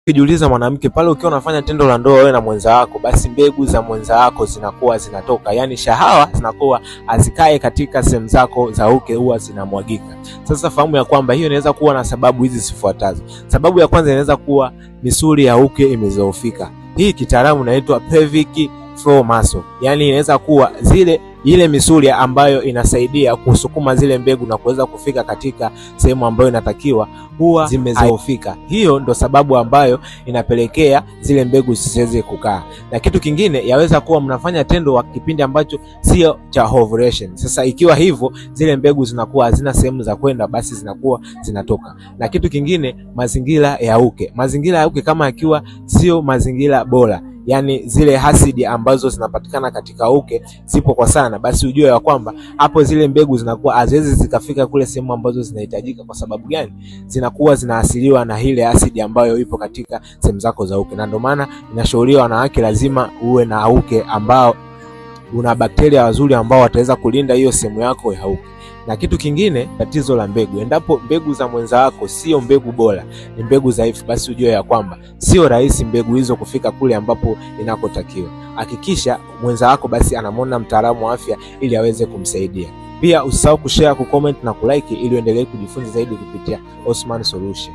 Ukijiuliza mwanamke, pale ukiwa unafanya tendo la ndoa wewe na mwenza wako, basi mbegu za mwenza wako zinakuwa zinatoka, yaani shahawa zinakuwa hazikae katika sehemu zako za uke, huwa zinamwagika. Sasa fahamu ya kwamba hiyo inaweza kuwa na sababu hizi zifuatazo. Sababu ya kwanza inaweza kuwa misuli ya uke imezoofika. Hii kitaalamu inaitwa pelvic floor muscle, yaani inaweza kuwa zile ile misuli ambayo inasaidia kusukuma zile mbegu na kuweza kufika katika sehemu ambayo inatakiwa huwa zimezoofika. Hiyo ndo sababu ambayo inapelekea zile mbegu zisiweze kukaa. Na kitu kingine, yaweza kuwa mnafanya tendo wa kipindi ambacho sio cha ovulation. Sasa ikiwa hivyo, zile mbegu zinakuwa hazina sehemu za kwenda, basi zinakuwa zinatoka. Na kitu kingine, mazingira ya uke. Mazingira ya uke kama yakiwa sio mazingira bora, yaani zile asidi ambazo zinapatikana katika uke zipo kwa sana, basi ujue ya kwamba hapo zile mbegu zinakuwa haziwezi zikafika kule sehemu ambazo zinahitajika. Kwa sababu gani? Zinakuwa zinaasiliwa na ile asidi ambayo ipo katika sehemu zako za uke, na ndio maana inashauriwa wanawake lazima uwe na uke ambao una bakteria wazuri ambao wataweza kulinda hiyo sehemu yako ya uke. Na kitu kingine, tatizo la mbegu. Endapo mbegu za mwenza wako sio mbegu bora, ni mbegu dhaifu, basi ujue ya kwamba sio rahisi mbegu hizo kufika kule ambapo inakotakiwa. Hakikisha mwenza wako basi anamwona mtaalamu wa afya ili aweze kumsaidia. Pia usisahau kushare, kucomment na kulike ili uendelee kujifunza zaidi kupitia Osman Solution.